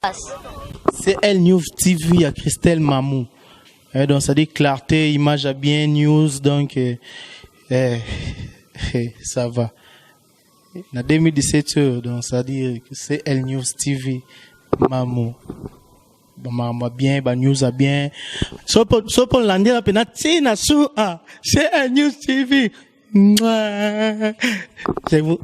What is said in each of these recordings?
CL News TV ya Christelle Mamou. Eh, donc ça dit clarté, image à bien, news, donc eh, eh, eh ça va. Na 2017, euh, donc ça dit CL News TV Mamou. Ba bien, ba news à bien. So po landela pena tina su ah CL News TV. Mouah. Je vous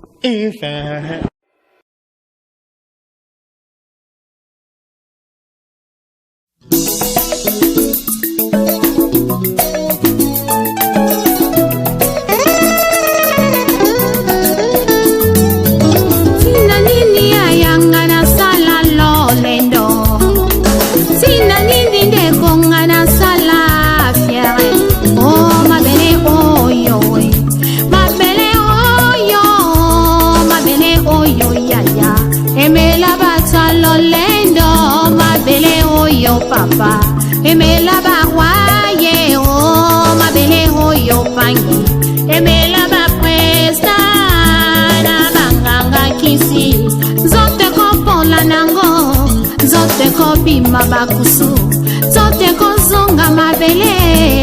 Tina nini yayanga nasala lolendo Tina nini ndeko nga nasala fiere o oh, mabele oyo mabele oyo mabele oyo yaya emela bato lolendo mabele oyo papa emela barwaye o oh, mabele oyo pangi emela bapresta na banganga kisi nzoto ekopola nango nzoto ekobima bakusu nzoto ekozonga mabele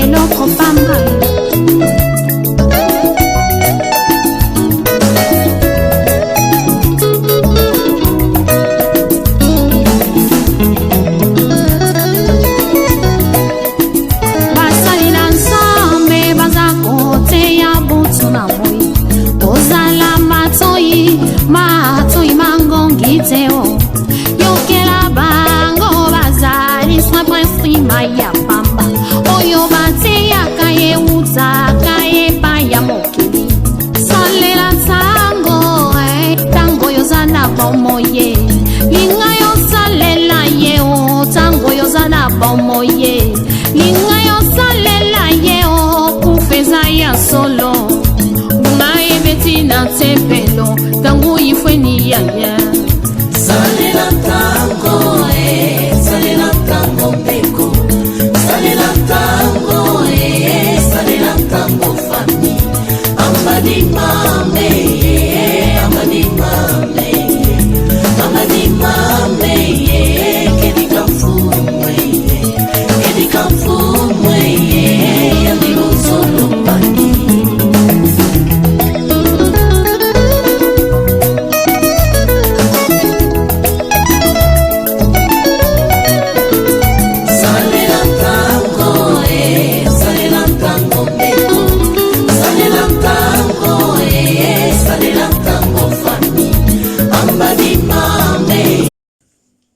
eloko pamba. Basali na Nzambe baza koteya butu na moi, tozala matoi matoi mangongi te o yokela bango bazali simple nsima ya pamba oyo bateyaka eutaka epai ya mokili. Salela ntango ntango oyo oza na bomoi, linga yosalela ye o ntango oyo oza na bomoi, linga yosalela ye o kufa eza ya solo ngunga ebeti na tempelo ntango ifweni yaya. Salela ntango e, salela ntango ndeko, salela ntango e, salela ntango fami, ambadi mame ye, ambadi mame ye, ambadi mame ye, kedika mfumwe ye, kedika mfumwe ye, yandi luzolo pangi. Salela ntango e, salela ntango ndeko, salela ntango e, salela ntango fami, ambadi mame.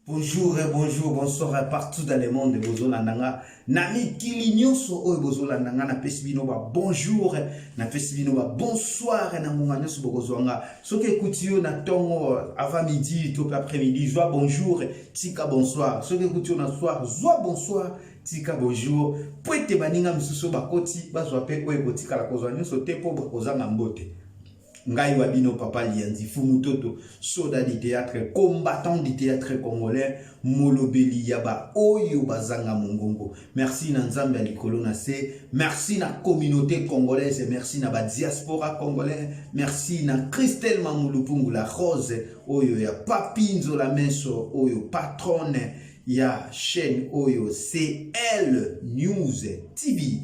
Bonjour et bonjour, bonsoir partout dans le monde bozolanda nga na mikili nyonso oyo bozolanda nga, napesi bino ba bonjour, napesi bino ba bonsoir na ngonga nyonso bokozwa nga. Soki ekuti yo na ntongo avant midi to pe après midi, zwa bonjour tika bonsoir. Soki ekuti yo na soir, zwa bonsoir tika bonjour, po ete baninga misusu bakoti bazwa pe oyo ekotikala kozwa nyonso te po bakozanga mbote. Ngai wa bino papa Lianzi Fumu Toto, soda du théâtre, combattant du théâtre congolais, molobeli ya ba oyo bazanga mongongo. Merci na Nzambe ya likolo na se, merci na communauté congolaise, merci na ba diaspora congolais, merci na Christelle Mamulupungu la Rose oyo ya Papi Nzola Meso oyo patronne ya chaîne oyo CL News TV.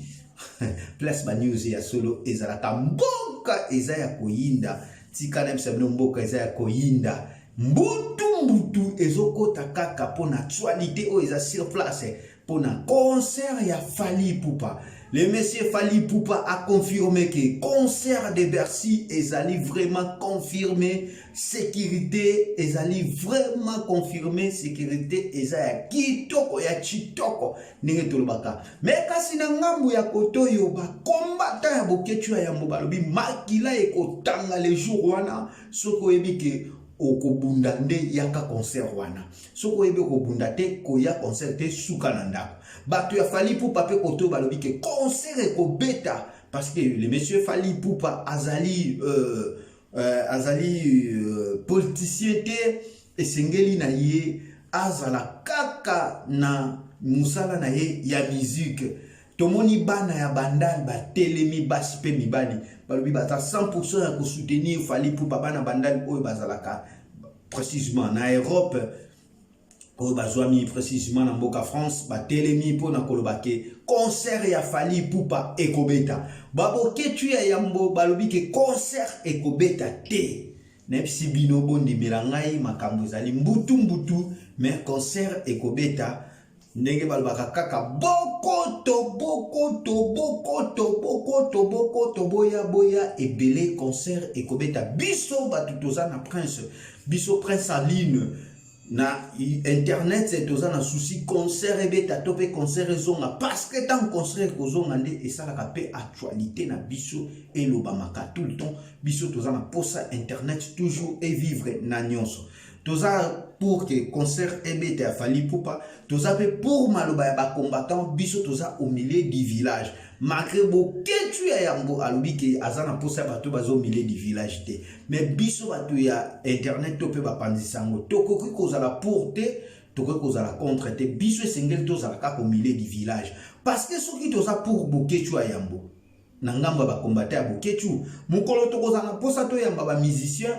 Place ba news ya solo ezalaka, mboka eza ya koyinda. Tika na bisa bino, mboka eza ya koyinda, mbutu mbutu ezokota kaka mpona actualité oyo eza sur place mpona concert ya Fally Ipupa. Le monsieur Fally Ipupa a confirmé que concert de Bercy ezali vraiment confirmé, sécurité ezali vraiment confirmé, sécurité eza ya kitoko ya chitoko ndenge tolobaka. Me kasi na ngambo ya kote oyo bakombata ya Boketshu ya yambo balobi makila ekotanga le jour wana. Soki oyebi ke okobunda nde yaka concert wana, soki oyebi okobunda te koya concert te, suka na ndako. Bato ya Fally Ipupa mpe kote oyo balobi ke concert ekobeta parce que le monsieur Fally Ipupa azali azali politicien te, esengeli na ye azala kaka na mosala na ye ya musique. Tomoni bana ya Bandal batelemi, basi mpe mibali, balobi baza 100% ya kosoutenir Fally Ipupa. Bana Bandal oyo bazalaka précisément na Europe. Oyo bazwami précisément na mboka France, batelemi mpo na koloba ke concert ya Fally Ipupa ekobeta. Baboketshu ya Yambo balobi ke concert ekobeta te. Nayebisi bino, bondimela ngai, makambo ezali mbutu mbutu, mais concert ekobeta. Ndenge balobaka kaka bokoto bokoto bokoto bokoto bokoto, boya boya ebele, concert ekobeta. Biso bato toza na prince, biso Prince Aline na internet, toza na souci concert ebeta to mpe concert ezonga, parce que ntango concert ekozonga nde esalaka mpe actualité na biso elobamaka tout le temps. Biso toza na posa internet toujours evivre na nyonso. Toza pour que concert ebeta ya Fally Ipupa, toza mpe pour maloba ya bacombattant. Biso toza au milieu du village, malgré Boketshu ya Yambo alobi ke aza na mposa ya bato baza au milieu du village te. Mais biso bato ya internet to mpe bapanzisa yango, tokoki kozala pour te, tokoki kozala contre te. Biso esengeli tozala kaka au milieu du village, parce que soki toza pour Boketshu ya Yambo, na ngambo ya bacombattant ya Boketshu, mokolo tokozala na mposa toyamba bamusicien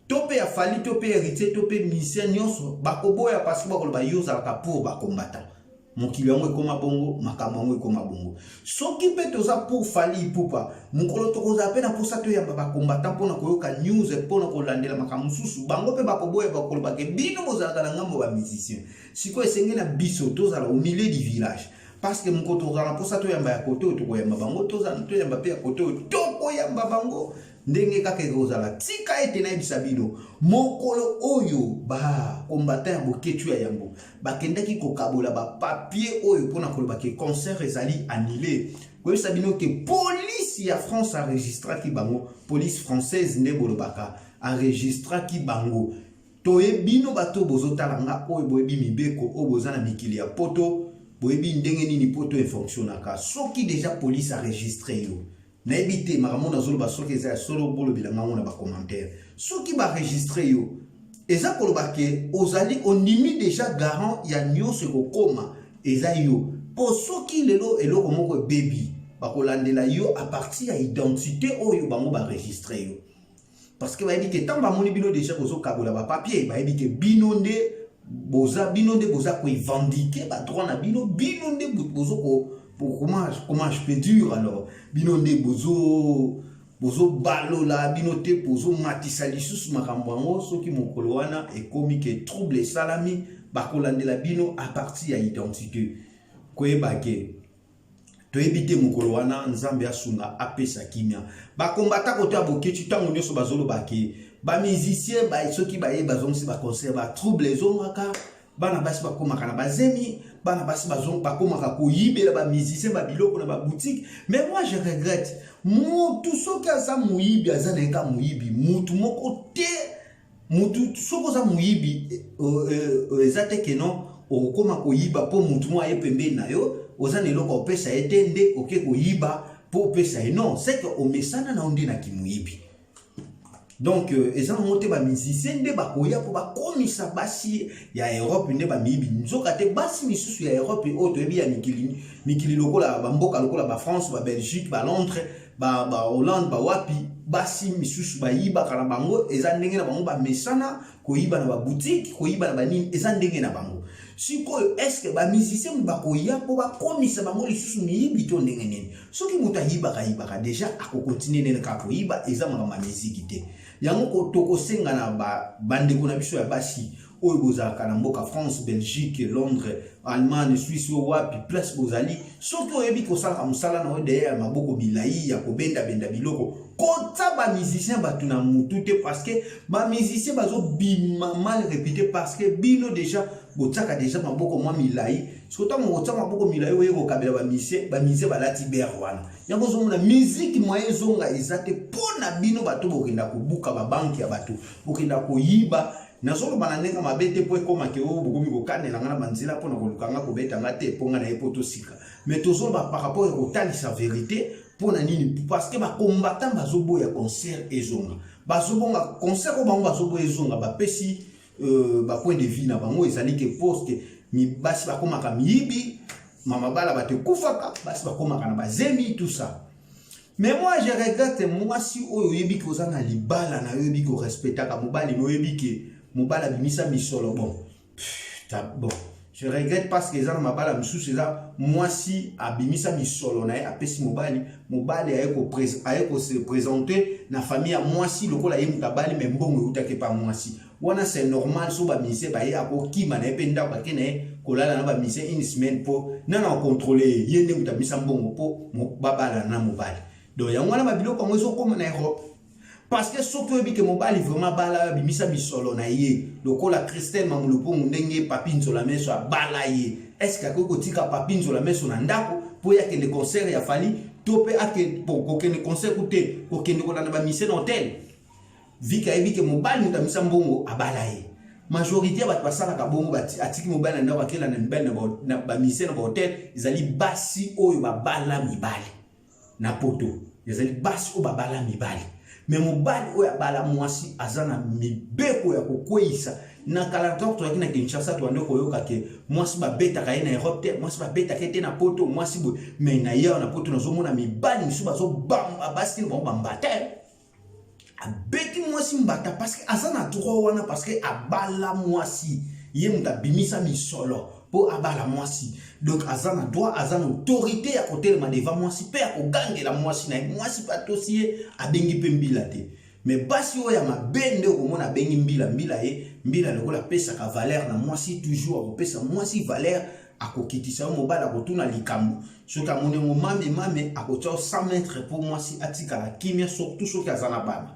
to mpe ya Fally to mpe Héritier to mpe musicien nyonso, bakoboya, parce que bakoloba yo ozalaka pour bacombattant. Mokili yango ekóma bongo, makambo yango ekóma bongo. Soki mpe toza pour Fally Ipupa, mokolo tokozala mpe na mposa toyamba bacombattant mpona koyoka news, mpona kolandela makambo mosusu, bango mpe bakoboya, bakolobake bino bozalaka na ngambo bamusicien. Sikoyo esengeli na biso tozala au milieu du village, parce que mokolo tokozala na mposa toyamba ya kote oyo, tokoyamba bango, toyamba mpe ya kote oyo, tokoyamba bango, ndenge kaka ekozala. Tika ete nayebisa bino, mokolo oyo bacombattant ya Boketshu ya Yambo bakendaki kokabola bapapier oyo mpona koloba ke concert ezali annulé, koyebisa bino ke police ya France enregistraki bango. Police française nde bolobaka, enregistraki bango. Toyebi bino bato bozotala nga oyo boyebi mibeko, oyo boza na mikili ya poto, boyebi ndenge nini poto efonctionnaka. Soki déjà police enregistre yo, nayebi te makambo nazoloba soki eza ya solo, bolobela ngango na bacommentaire. Soki baenregistre yo, eza koloba ke ozali ondimi déjà garant ya nyonso ekokoma eza yo. Mpo soki lelo eloko moko ebebi, bakolandela yo à partir ya identité oyo bango baenregistre yo, parce que bayebi ke ntango bamoni bino déjà bozokabola bapapier, bayebi ke bino nde boza, bino nde boza korevendiquer badroit na bino, bino nde bozo ko, comment je peux dire alors, bino nde bozo bozobalola bino te, bozomatisa lisusu makambo yango. Soki mokolo wana ekomi ke trouble esalami, bakolandela bino à partir ya identité. Koyeba ke toyebi te mokolo wana, Nzambe asunga, apesa kimia. Bakombata koto ya Boketshu, ntango nyonso bazoloba ke bamusicien ba, soki baye bazongisi baconcert, batrouble ezongaka, bana basi bakomaka na bazemi, bana basi bakomaka koyibela bamusicien babiloko na baboutique. Mais moi je regrette, mutu soki aza moyibi, aza na ye ka moyibi. Mutu moko te, mutu soki oza moyibi, eza te ke non, okokóma koyiba mpo mutu moko aye pembeni na yo, oza na eloko opesa ye te, nde oke koyiba mpo opesa ye. Non, c'est que omesana na yo nde na kimoyibi. Donc eza nango te bamusicien nde bakoya mpo bakomisa basi ya Europe nde bamiyibi. Nzoka te, basi misusu ya Europe oyo toyebi ya mikili, mikili lokola bamboka lokola baFrance, baBelgique, baLondres, baHollande, bawapi, basi misusu bayibaka na bango, eza ndenge na bango, bamesana koyiba na baboutique, koyiba na banini, eza ndenge na bango. Sikoyo est-ce bamusicien bakoya mpo bakomisa bango lisusu miyibi to ndenge nini? Soki moto ayibaka, ayibaka déjà, akokontinue nene kaka koyiba. Eza makambo ya miziki te. Yango tokosenga na bandeko na biso ya basi oyo bozalaka na mboka France, Belgique, Londres, Allemagne, Suisse, oyo wapi place bozali, soki oyebi kosalaka mosala na oyo deya ya maboko milai ya kobendabenda biloko, kota bamusicien bato na mutu te, parce que bamusicien bazobima mal réputé, parce que bino déjà botiaka déjà maboko mwa milai. Soki ntango kotia maboko milai, oye kokabela bamusicien, bamusicien balati bere wana. Yango ozomona miziki moye ezonga eza te mpo na bino bato bokenda kobuka babanke ya bato, bokenda koyiba. Nazoloba na ndenge mabe te, mpo ekomake oyo bokomi kokanela nga na banzela mpona koluka nga kobeta nga te, mpo nga na ye mpo tosika. Mais tozoloba par rapport ya kotalisa vérité. Mpo na nini? Parce que bacombattant bazoboya concert ezonga, bazobonga concert oyo bango bazoboya ezonga. Bapesi bapoint de vue na bango ezali ke poste basi bakomaka miyibi, mama bala bato ekufaka, basi bakomaka na bazemi, tout ça. Mais moi je regrette, mwasi oyo oyebi ke oza na libala na yo, oyebi ke orespectaka mobali na, oyebi ke mobali abimisa misolo, bon. Bon, je regrette parce que eza na mabala mosusu, eza mwasi abimisa misolo na ye, apesi mobali. Mobali aye kose présenter na famille ya mwasi lokola ye moto abali, mais mbongo eutaki epa mwasi wana. C'est normal. So bamusiciens baye, akokima na ye mpe ndako, ake na ye kolala na bamusiciens une semaine, mpo nana akontrole ye. Ye nde moto abimisa mbongo mpo babalana na mobali. Donc yango wana babiloko yango ezokóma na Europe, parce que soki oyebi ke mobali vraiment bala, abimisa misolo na ye lokola Christelle Mamulupongu, ndenge Papi Nzola Meso abala ye, est-ce akoki kotika Papi Nzola Meso na ndako mpo ye akende concert ya Fally, to mpe kokende concert ku te, kokende kolanda bamusiciens na hotel, vike ayebi ke mobali moto amisa mbongo abala ye? Majorité ya bato basalaka bongo, atiki mobali na ndako, akelanda mibali na bamusiciens na bahotel, ezali basi oyo babala mibali na Poto. Ezali basi oyo babala mibali. Mais mobali oyo abala mwasi aza na mibeko ya kokweyisa. Na kala, ntango tozalaki na Kinshasa, tobandi koyoka ke mwasi babetaka ye na Europe te, mwasi babetaka ye te na Poto, mwasi boye. Mais na ye awa na Poto, nazomona mibali misusu bazobamba basi na bango bambata. Abeti mwasi mbata parce que aza na droit wana, parce que abala mwasi, ye moto abimisa misolo mpo abala mwasi. Donc aza na droit, aza na autorité ya kotelema devant mwasi mpe ya kogangela mwasi na ye. Mwasi mpe atosi ye, abengi mpe mbila te. Mais basi oyo ya mabe nde okomona abengi mbila. Mbila ye, mbila lokola apesaka valeur na mwasi, toujours akopesa mwasi valeur, akokitisa yo. Mobali akotuna likambo, soki amoni yango mame mame, akotia 100 mètre mpo mwasi atikala kimia, surtout soki aza na bana.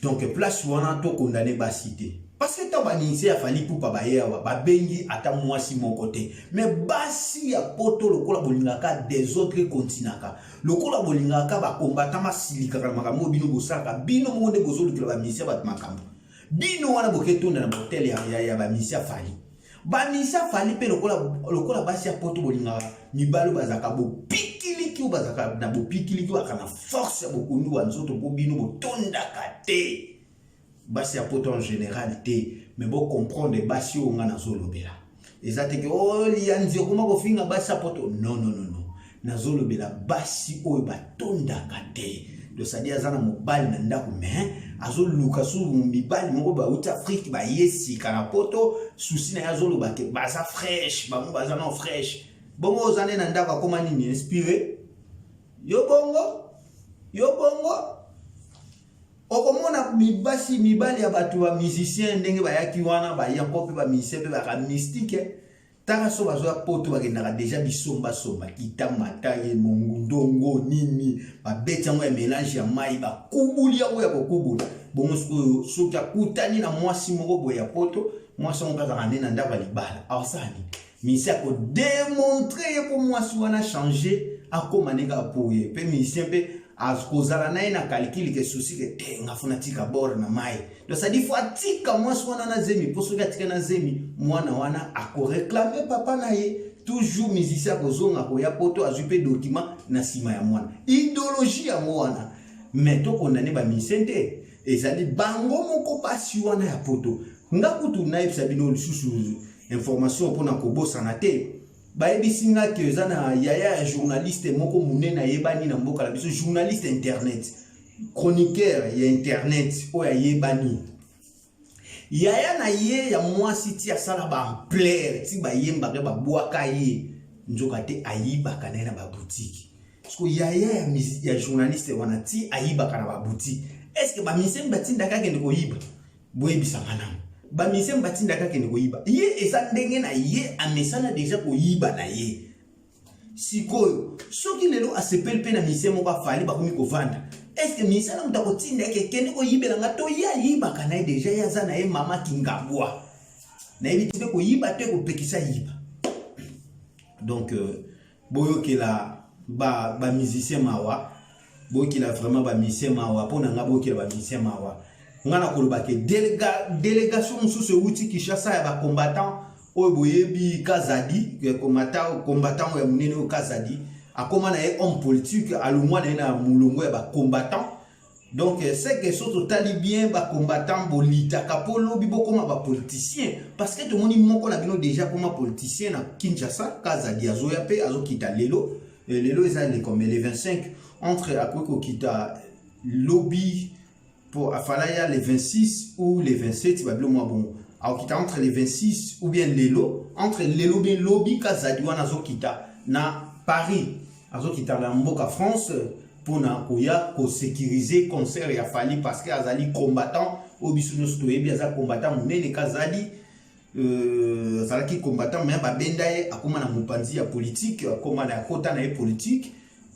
Donc place wana tokondane basi te, parce que ntango bamusiciens ya Fally Ipupa baye awa, babengi ata mwasi moko te. Mais basi ya Poto, lokola bolingaka désordre ekontinaka, lokola bolingaka bakombata masilikaka na makambo oyo bino bosalaka, bino moko nde bozolukela bamusiciens bato makambo. Bino wana boketonda na bahotel ya bamusiciens ya Fally. Bamusiciens ya Fally mpe, lokola basi ya Poto bolingaka mibali oyo bazalaka bopikiliki, oyo bazalaka na bopikiliki, oyo bazalaka na force ya bokondu wa nzoto, mpo bino botondaka te. Basi ya Poto en général te, mais bocomprendre, basi oyo nga nazolobela eza te ke o lianzi okoma kofinga basi ya Poto. Non, non, non, non, nazolobela basi oyo batondaka te. Donc c'est-à-dire aza na mobali na ndako, mais azoluka su mibali moko bauti Afrique, baye sika na Poto. Susi na ye azoloba ke baza fraîche, bango baza na fraîche. Bongo oza nde na ndako, akóma nini? Inspiré yo bongo, yo bongo okomona mibasi, mibali ya bato, bamusicien, ndenge bayaki wana, bayanko mpe bamusicien mpe baka mystique. Taka so bazoya Poto, bakendaka déjà bisombasomba, kita mata ye mongundongo nini, babeti yango ya mélange ya mai, bakubuli yango ya kokubula bongo. Sikoyo soki akutani na mwasi moko boye ya Poto, mwasi yango mpe azalaka nde na ndako ya libala, awasala nini? Musicien akodémontrer ye mpo mwasi wana change, akóma ndenge apoye. Mpe musicien mpe akozala na ye na calcul ke susi ke te, nga funa tika bord na mai. Donc c'est-à-dire faut atika mwasi wana na zemi, mpo soki atika na zemi, mwana wana akoréclamer papa na ye. Toujours musicien akozonga koya Poto, azwi mpe document na nsima ya mwana. Idéologie yango wana. Mais tokondane bamusiciens te, ezali bango moko basi wana ya Poto. Nga kutu nayebisa bino lisusu information mpona kobosana te. Bayebisi nga ke eza na yaya ya journaliste moko monene ayebani na mboka na biso, journaliste internet, chroniqueur ya internet oyo ayebani. Yaya na ye ya mwasi ti asala baampleur, ti bayembaka, babwaka ye, nzoka te ayibaka na ye na baboutique. Parce que yaya ya journaliste wana ti ayibaka na baboutique, est ce que bamusiciens batindaka akende koyiba? Boyebisanga nano, bamusiciens batindaka akende koyiba? Ye eza ndenge na ye, amesana déjà koyiba na ye. Sikoyo soki lelo asepeli mpe na musicien moko afali, bakomi kovanda, est ce que musicien na moto akotinda eke kende koyibelanga? To ye ayibaka na ye déjà, ye aza na ye mama kingabwa, nayebi ti mpe koyiba te, kopekisa yiba. Donc boyokela bamusicien ba mawa, boyokela vraiment bamusicien mawa. Mpo na nga, boyokela bamusicien mawa. Nga na koloba ke délégation mosusu euti Kinshasa ya bacombattant oyo boyebi, Kazadi, combattant oyo ya monene oyo Kazadi akóma na ye homme politique, alongwa na ye na molongo ya bacombattant. Donc c'est que so totali bien, bacombattant bolitaka mpo lobi bokóma bapoliticien, parce que tomoni moko na bino déjà kóma politicien na Kinshasa. Kazadi azoya mpe azokita lelo. Lelo eza le combien? Le 25. Entre akoki kokita lobi, mpo afala ya le 26 ou le 27, babilo mwa bongo. Akokita entre le 26 ou bien lelo, entre lelo bien lobi Kazadi wana azokita na Paris, azokita na mboka France mpona koya kosécuriser concert ya Fally, parce que azali combattant oyo biso nyonso toyebi, aza combattant monene. Kazadi azalaki combattant, mais babenda ye, akóma na mopanzi ya politique, akóma na akota na ye politique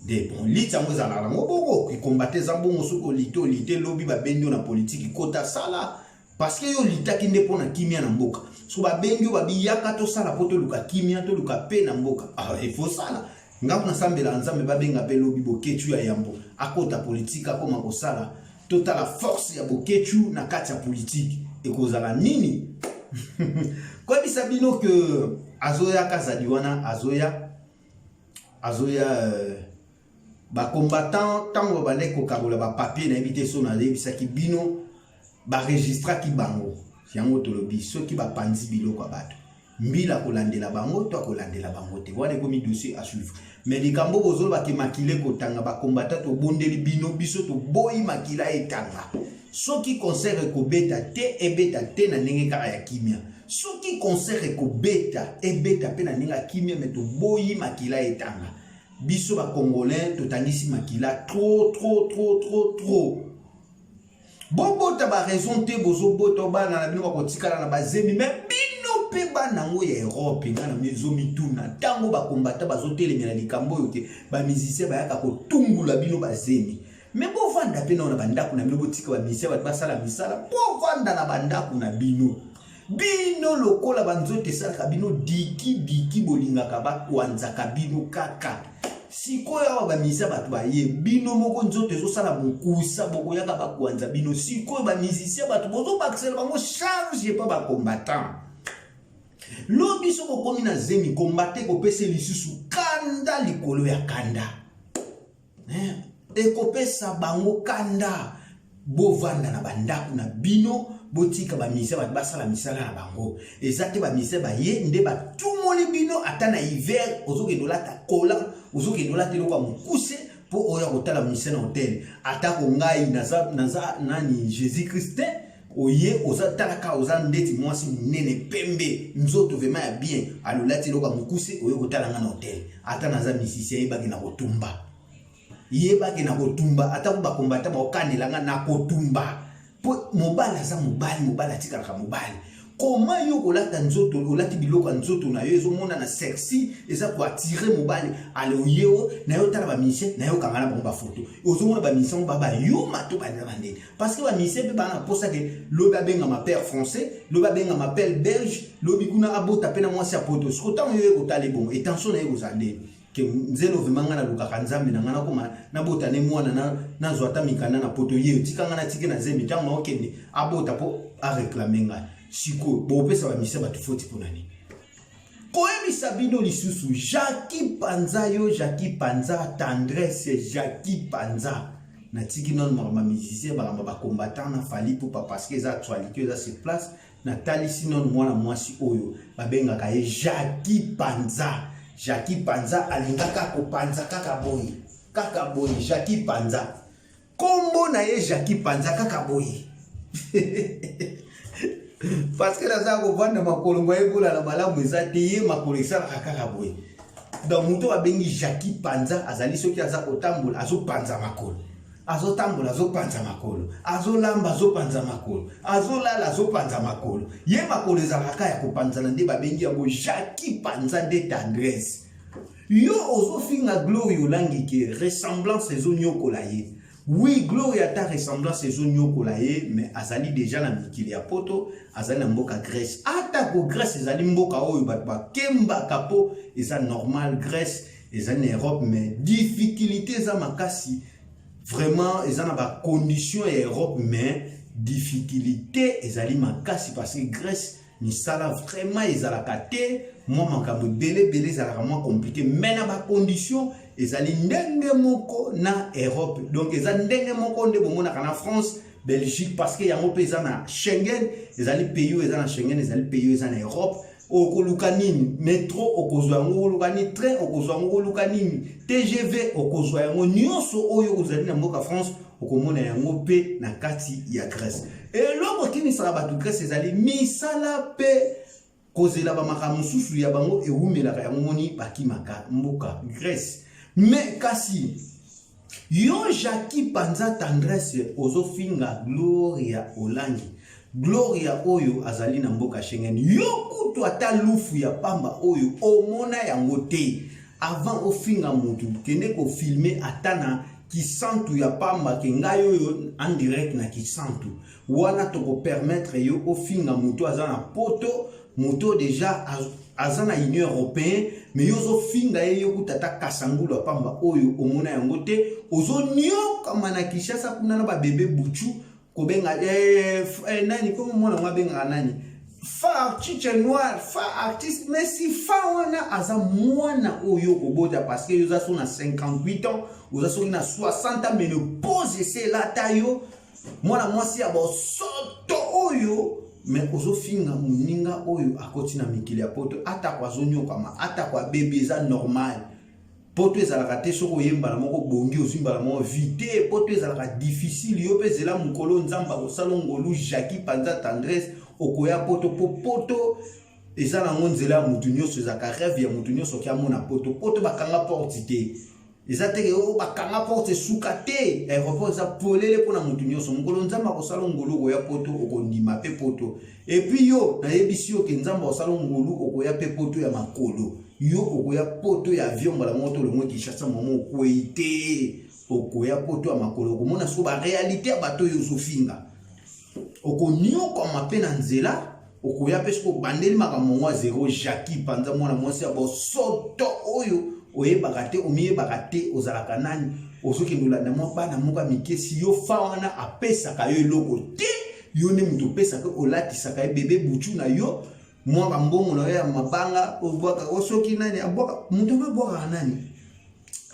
de bon liti. Yango ezalaka nango bongo, ekombate eza bongo. Soki olite, olite, lobi babendi yo na politike, kota sala, parce que yo olitaki nde mpo na kimia na mboka. So babengi yo, babi yaka tosala mpo toluka kimia, toluka mpe na mboka. Ah, il faut sala. Nga kuna nasambelaka Nzambe babenga mpe lobi Bokecu ya yambo akota politike, akóma kosala, totala force ya Bokecu na kati ya politike ekozala nini. Koyebisa bino ke azoya, Kazadi wana azoya, azoya. Bacombattant ntango babandaki kokabola bapapier, nayebi te so nayebisaki bino, baregistraki bango. Yango tolobi, soki bapanzi biloko ya bato, mbila kolandela bango to akolandela bango te, wana ekomi dossier à suivre. Mais likambo bozoloba ke makila ekotanga, bacombattant tobondeli bino, biso toboyi makila etanga. Soki concert ekobeta te, ebeta te na ndenge kaka ya kimia. Soki concert ekobeta, ebeta mpe na ndenge ya kimia, mais toboyi makila etanga. Biso bacongolais totangisi makila trop, trop, trop, trop, trop. Bobota baraison te, bozobota bana na bino bakotikala na bazemi. Mais bino mpe bana yango ya Europe, nga na ezomituna, ntango bakombata bazotelemela likambo oyo ke bamusicien bayaka kotungula bino bazemi, mais bovanda mpe nao na bandako na bino, botika bamusicien bato basala misala, bovanda na bandako na bino. Bino lokola banzoto esalaka bino diki diki, bolingaka bakwanzaka bino kaka. Sikoyo awa bamusicien bato baye, bino moko nzoto ezosala mokusa, bokoyaka bakwanza bino. Sikoyo bamusicien bato bozobakisela bango charge epa bacombattant. Lobi so bokomi na zemi, kombate kopesa lisusu kanda likolo ya kanda, ekopesa bango kanda. Bovanda na bandako na bino, botika bamusicien bato basala misala na bango. Eza te bamusicien baye nde batumoli bino. Ata na hiver ozokende olata kola, ozokende olata eloko ya mokuse mpo oya kotala musicien na hotel. Atako ngai naza, naza nani, Jésus Christ te. Oye oza talaka, oza ndeti mwasi monene pembe, nzoto vraiment ya bien, alolati eloko ya mokuse, oye kotala nga na hotel. Ata naza musicien, yebaki na kotumba, yebaki na kotumba. Atako bakombata bakokanela nga na kotumba, mpo mobali aza mobali, mobali atikalaka mobali. Koma yo kolata nzoto, olati biloko ya nzoto na yo ezomonana sexy, eza koattirer mobali. Ale oye o na yo tala bamusicien na yo, kanga na bango bafoto, ozomona bamusicien ngo bayuma to baza bandeni, parce que bamusicien mpe baa na mposa ke lobi abengama père français, lobi abengama père belge, lobi kuna abota mpe na mwasi ya poto. Siko ntango yo ye kotala ebongo, attention na ye kozala ndeni ke nzelo. Vraiment ngai nalukaka Nzambe na ngai, nakoma nabota ne mwana, nazwa ata mikanda na poto. Ye otika ngai natike na zemi, ntango naokende abota mpo aréclamer ngai. Sikoyo bopesa bamusicien bato foti mpo na nini? Koyebisa bino lisusu, Jacki Panza, yo Jacki Panza, Tendresse Jacki Panza, natiki nano makambo ya musicien, makambo bacombattant na Fally Ipupa, parce que eza actualité, eza sur place. Natalisi nano mwana mwasi oyo babengaka ye Jacki Panza. Jacki Panza alingaka kopanza kaka boye, kaka boye. Jacki Panza, kombo na ye Jacki Panza, kaka boye, parce que naza kovanda makolo ngo ekolala malamu eza te, ye makolo esalaka kaka boye. Donc moto abengi Jacki Panza azali, soki aza kotambola azopanza makolo, azotambola azopanza makolo, azolamba azopanza makolo, azolala azopanza makolo. Ye makolo ezalaka ya kopanzana, nde babengi yango Jacki Panza. Nde Tendresse, yo ozofinga Glory Olangi ke ressemblance ezonyokola ye. Oui, Glory, ata ressemblance ezonyokola ye, mais azali déjà na mikili ya poto, azali na mboka Grèce. Atako Grèce ezali mboka oyo bato bakembaka mpo eza normal, Grèce ezali na Europe, mais difficulté eza makasi. Vraiment eza na bacondition ya Europe, mais difficulté ezali makasi, parce que Grèce misala vraiment ezalaka te, mwa makambo ebele ebele ezalaka mwa compliqué, mais na bacondition ezali ndenge moko na Europe. Donc eza ndenge moko nde bomonaka na France, Belgique, parce que yango mpe eza na Schengen, ezali pays oyo eza na Schengen, ezali pays oyo eza na Europe. Okoluka nini? Metro okozwa yango, okoluka nini? Train okozwa yango, okoluka nini? TGV okozwa yango. Nyonso oyo ozali na mboka France okomona yango mpe na kati ya Grèce. Eloko ekimisaka bato Grèce ezali misala mpe kozela bamakambo mosusu ya bango ewumelaka, yango moni bakimaka mboka Grèce. Mais kasi yo Jackie Panza Tendresse ozofinga Gloria Olangi, Gloria oyo azali na mboka Schengen, yo kutu ata lufu ya pamba oyo omona yango te. Avant ofinga mutu, kende kofilme ata na Kisantu ya pamba ke ngai oyo en direct na Kisantu wana, tokopermettre yo ofinga mutu aza na Poto, moto deja aza na Union européenne. Mais yo ozofinga ye, yo kuta ata kasangulu ya pamba oyo omona yango te. Ozoniokama na Kinshasa kuna na babebe buchu kobenga nani komo mwana ngo abengaka nani, fa chiche noir, fa artiste. Mais si fa wana aza mwana oyo okobota, parce que yo oza so na 58 ans, oza soki na 60 ans, ménopause ese elata yo, mwana mwasi ya bosoto oyo. Mais ozofinga moninga oyo akoti na mikili ya Poto, atako azonyokama, atako abebi, eza normal. Poto ezalaka te soki oyembala moko bongi, ozwi mbala moko vie te. Poto ezalaka difficile. Yo mpe zela mokolo Nzambe akosala ngolu. Jackie Panza Tendresse, okoya Poto, mpo Poto eza nango nzela ya motu nyonso, ezalaka rêve ya motu nyonso oki amona Poto. Poto bakanga porte te, eza teke oyo bakanga porte esuka te. Aéroport eza polele mpona motu nyonso. Mokolo Nzambe akosala ngolu, okoya Poto, okondima mpe Poto. Et puis yo nayebisi yo ke Nzambe akosala ngolu, okoya mpe Poto ya makolo. Yo okoya Poto ya avion mbala moko tolongwe Kinshasa mama okwei te. Okoya Poto ya makolo, okomona siko baréalité ya bato oyo ozofinga. Okonyokwama mpe na nzela, okoya mpe soki obandeli makambo yango ya zero. Jackie Panza, mwana mwasi ya bosoto oyo oyebaka te, omiyebaka te, ozalaka nani? Ozokende olanda mwa bana moko ya mike. Si yo fa wana apesaka yo eloko te, yo nde moto opesaka, olatisaka ye bebe butu na yo, mwa bambongo na yo ya mabanga obwaka soki nani abwaka moto yango, abwakaka nani,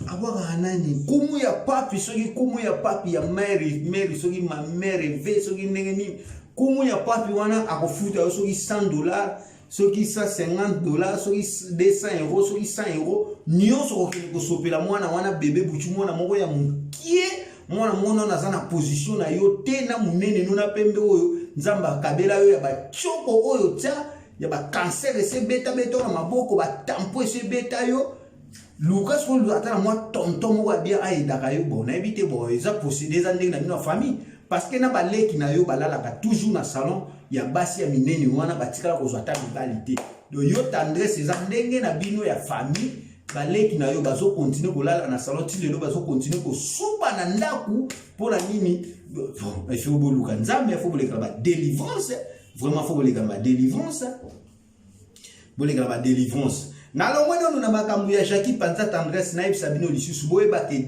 abwakaka nani, kumu ya papi, soki kumu ya papi ya mary mary, soki ma mare v, soki ndenge nini, kumu ya papi wana akofuta yo soki 100 $, soki 150 $, soki 200 €, soki 100 €, nyonso kokende kosopela mwana wana bebe butu, mwana moko ya mokie, mwana mwana wana aza na position na yo te, na monene no na pembe oyo Nzambe akabela yo, ya batioko oyo tia ya bacancer ese betabeta na maboko, batampo ese ebeta yo. Luka sikoyo ata na mwa tonton moko ya bien ayedaka yo. Bon, nayebi te, bon, eza procédé, eza ndenge na bino ya famille, parce que na baleki na yo balalaka toujours na salon ya basi ya minene wana, batikala kozwa ata mibali te. Donc yo Tendresse, eza ndenge na bino ya famille, baleki na yo bazokontinue kolala na salon ti lelo, bazokontinue kosuba na ndako. Mpo na nini? Bon, il faut boluka Nzambe, il faut boleka na badélivrance, vraiment faut boleka na badélivrance, boleka na badélivrance. Nalongwe nano na makambo ya Jackie Panza Tendresse. Nayebisa bino lisusu, boyeba ke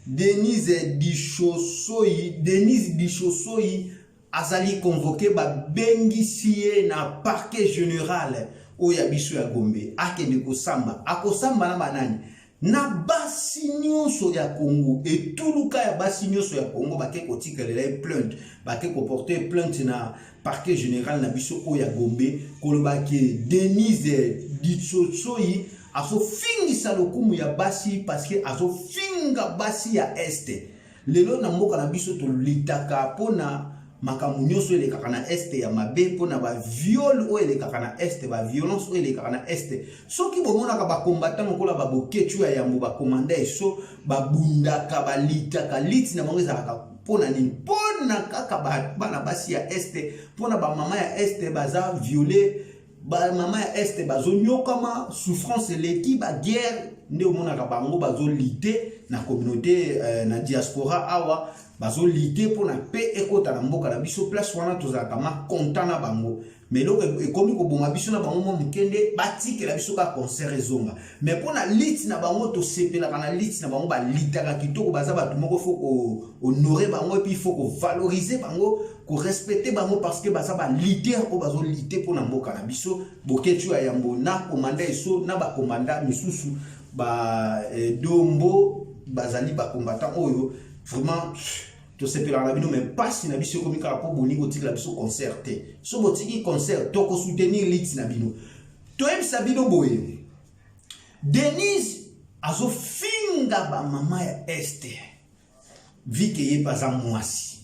Denise Dishosoi, Denise Dishosoi azali convoqué, babengisi ye na parquet général oyo ya biso ya Gombe. Akende kosamba. Akosamba na banani? Na basi nyonso ya Congo, etuluka ya basi nyonso ya Congo bake kotikalela ye plainte, bake koporter plainte na parquet général na biso oyo ya Gombe, koloba ke Denise Ditsotsoi azofingisa lokumu ya basi, parce que azofinga basi ya Est. Lelo na mboka na biso tolitaka mpona makambo nyonso elekaka na Est ya mabe, mpona baviol oyo elekaka na Est, baviolence oyo elekaka na Est. Soki bomonaka bacombattant lokola babokecu ya yambo, bakomanda eso, babundaka, balitaka, liti na bango ezalaka mpona nini? Mpona kaka bana basi ya Est, mpona bamama ya Est baza violé, bamama ya Est bazonyokama, souffrance eleki, baguerre. Nde omonaka bango bazolite na communauté, na diaspora awa, bazolite mpona mpe ekota na mboka na biso. Place wana tozalaka ma content na bango. Mais eloko ekomi koboma biso na bango mwa moke nde batikela biso kaka concert ezonga. Mais mpo na liti na bango, tosepelaka na liti na bango, balitaka kitoko, baza bato moko faut kohonorer bango, et puis faut kovaloriser bango, korespecter bango, parce que baza baleader oyo bazolite mpo na mboka na biso. Boketu ya yambo na komanda eso na bakomanda misusu badombo bazali bacombattant oyo vraiment tosepelaka na bino. Mais mpasi na biso ekomi kaka mpo bolingi kotikela biso concert te. So botiki concert, tokosoutenir liti na bino. Toyebisa bino boye, Denise azofinga bamama ya Est, vu que ye mpe aza mwasi.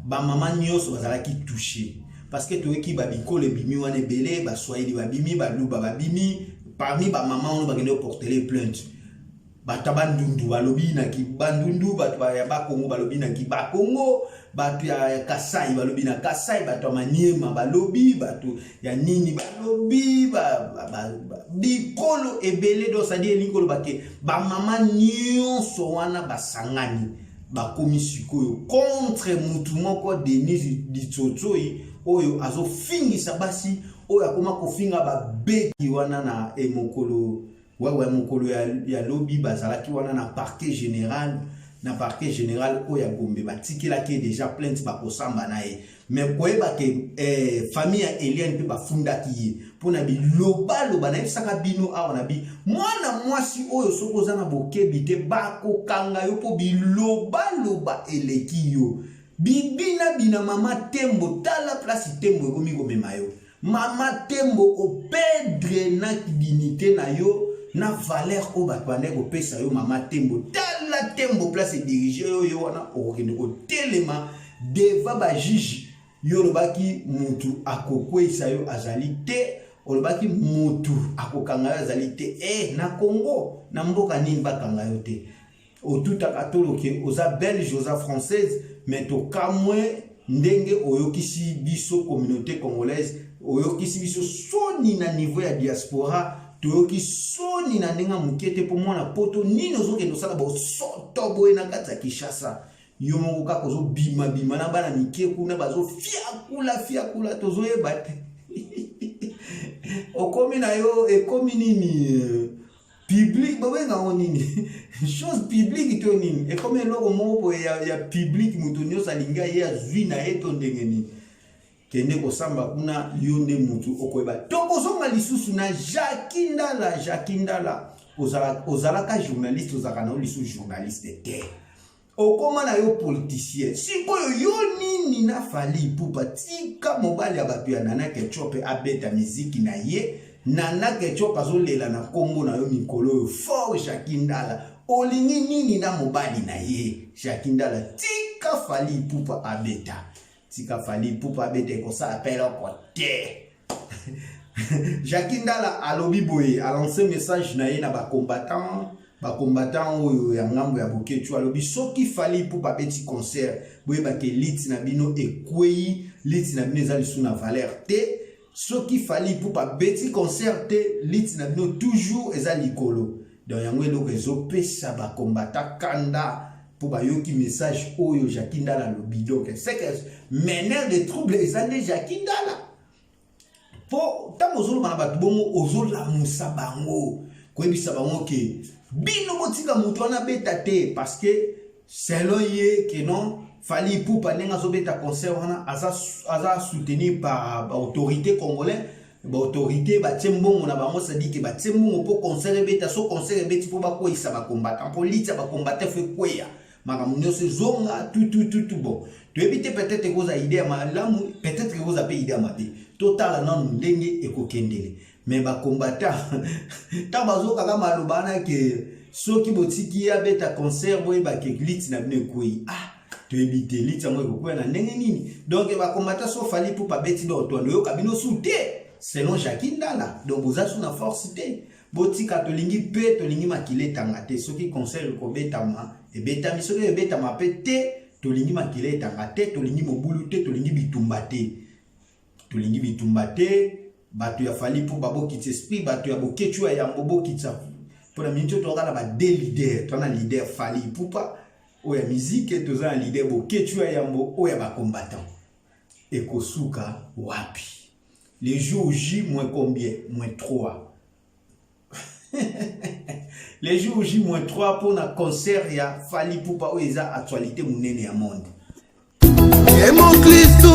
Bamama nyonso bazalaki touche parce que toyoki babikolo ebimi wana ebele, Baswahili babimi, Baluba babimi. Parmi bamama wana bakende koporter plainte, bato ya Bandundu balobi na Bandundu, bato ya Bakongo balobi na Bakongo, bato ya Kasai balobi na Kasai, bato ya Maniema balobi, bato ya nini balobi, bikolo ebele. Donc c'est-à-dire elingi koloba ke bamama nyonso wana basangani, bakomi sikoyo contre mutu moko, Denise Ditsotsoi, oyo azofingisa basi, oyo akoma kofinga babeki wana na mokolo wewe mokolo ya lobi. Bazalaki wana na parquet général, na parquet général oyo ya Gombe. Batikelaki ye déjà plainte, bakosamba na ye. Mais koyeba ke famille ya Eliane mpe bafundaki ye mpona bilobaloba. Nayebisaka bino awa na bi mwana mwasi oyo, soki oza na bokebi te, bakokanga yo mpo bilobaloba eleki yo. Bibina bina mama Tembo, tala place Tembo ekomi komema yo. Mama Tembo, operdre na dignité na yo, na valeur oyo bato bandaki kopesa yo. Mama Tembo, tala Tembo place ediriger yo. Yo wana okokende kotelema devant bajuge. Yo olobaki mutu akokweyisa yo azali te, olobaki mutu akokanga yo azali te. Na Congo, na mboka nini bakanga yo te? Otutaka toloke oza Belge, oza Française, mais tokamwe ndenge oyokisi biso communauté congolaise, oyokisi biso soni na niveau ya diaspora. Toyoki soni na ndenge ya moke te, mpo mwana Poto nini ozokende osala bosoto boye na kati ya Kinshasa? Yo moko kaka ozobimabima na bana mike kuna, bazofiakula fiakula, tozoyeba te okomi na yo, ekomi nini public, babengango nini, chose publique to nini, ekomi eloko moko boye ya public, moto nyonso alingi aye azwi na ye to ndenge nini. Kende kosamba kuna, yo nde mutu okoyeba. Tokozonga lisusu na Jacki Ndala. Jacki Ndala, ozalaka journaliste, ozalaka na yo lisusu journaliste te, okóma na yo politicien. Sikoyo yo nini na Fally Ipupa? Tika mobali ya bato ya Nana Ketchup abeta miziki na ye. Nana Ketchup azolela na nkombo na yo mikolo oyo fort. Jacki Ndala, olingi nini na mobali na ye? Jacki Ndala, tika Fally Ipupa abeta, tika Fally Ipupa abeta, ekosala mpe eloko te. Jacki Ndala alobi boye, alance message na ye na bacombattant, bacombattant oyo ya ngambo ya Boketshu. Alobi soki Fally Ipupa abeti concert, boyebake lutte na bino ekwei, lutte na bino eza lisusu na valeur te. Soki Fally Ipupa abeti concert te, lutte na bino toujours eza likolo. Donc yango eloko ezopesa bacombattant kanda, mpo bayoki message oyo Jacki Ndala alobi. Donc c'est que meneur de trouble eza nde Jacki Ndala, mpo ntango ozoloba na bato bongo, ozolamusa bango, koyebisa bango ke bino botika moto wana abeta te, parce que selon ye ke non, Fally Ipupa ndenge azobeta concert wana, aza soutenu par baautorité congolais. Baautorité batie mbongo na bango, c'est-à-dire ke batie mbongo mpo concert ebeta. So concert ebeti, mpo bakweyisa bacombattant, mpo lutte ya bacombattant fo ekweya, makambo nyonso ezonga tutututu. Bon, toyebi te, peut-être ekozala idée ya malamu, peut-être ekozala mpe idée ya mabe. Totala nanu ndenge ekokendele. Mais bacombattant, ntango bazokaka maloba wana ke soki botiki ye abeta concert, boyebake lutte na bino ekwei, ah, toyebi te lutte yango ekokweya na ndenge nini. Donc bacombattant, so Fally Ipupa abeti, donc toando oyoka bino su te, selon Jacki Ndala. Donc boza su na force te, botika. Tolingi mpe tolingi makila etanga te. Soki concert ekobetama, ebetami. Soki ebetama mpe te, tolingi makila etanga te, tolingi mobulu te, tolingi bitumba te, tolingi bitumba te. Bato ya Fally mpo babokitisa esprit, bato ya Boketshu ya yambo bokitisa. Mpona miniti oyo toza na ba deux leader: toza na leader Fally Ipupa oyo ya musique, toza na leader Boketshu ya yambo oyo ya bacombattant. Ekosuka wapi? Le jour J moins combien? Moins 3. Le jour J moins 3 mpona concert ya Fally Ipupa oyo eza actualité monene ya monde. Ye mokristu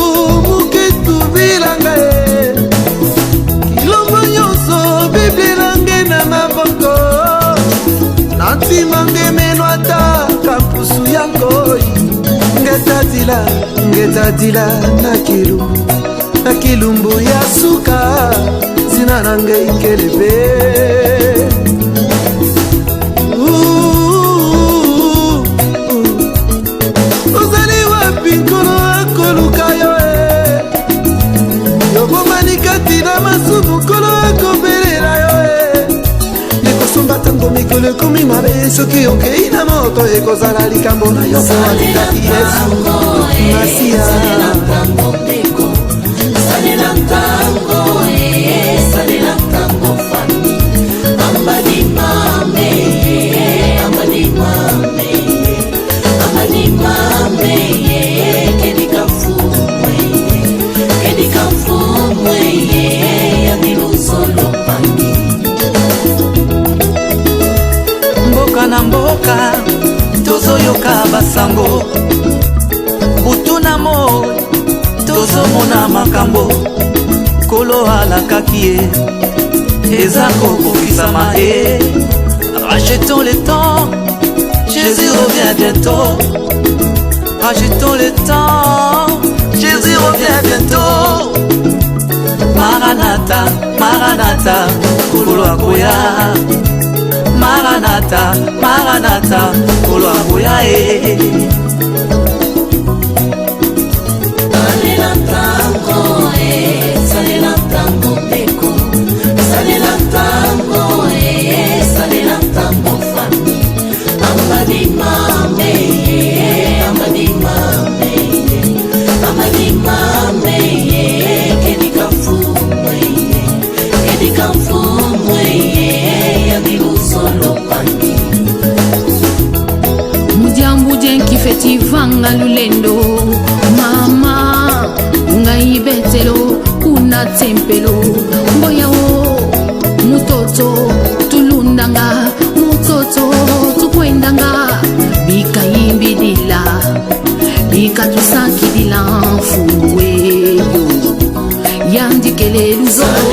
mokristu bilanga ye kilombo nyonso bibilange na maboko na ntima ngemeno ata kampusu ya ngoi ngetatila ngetatila na kilumbu na kilumbu ya suka ntina na ngai kelebe. Ozali wapi, Nkolo? Mokolo ekomi mabe, soki okei na moto ekozala likambo na yo po alingaki Yesu Masiya. Salela ntango, salela ntango fami ambadimame, ambadimame, ambadimame, kedika mfumwe, kedika mfumwe ya pangi. Mboka na mboka tozoyoka basango, butu na moi tozomona makambo. Nkolo alakaki ye eza kokokisama e. Rachetons le temps, Jésus revient bientôt. Rachetons le temps, Jésus revient bientôt. Maranatha, Maranatha, Nkolo akoya. Maranatha, Maranatha, Nkolo akoya e. Salela ntango, salela ntango ndeko, salela ntango, salela ntango fami ambadimame, ambadimame, ambadimame, kedika mfumwe, kedika mfumwe ya biluzolo pangi. Mudiambu dienkifeti vanga lulendo mama ngai betelo kuna tempelo mboyao mutoto tulundanga mutoto tukwendanga bikayimbidila bikatusakidila mfuweyo yandikele luzolo.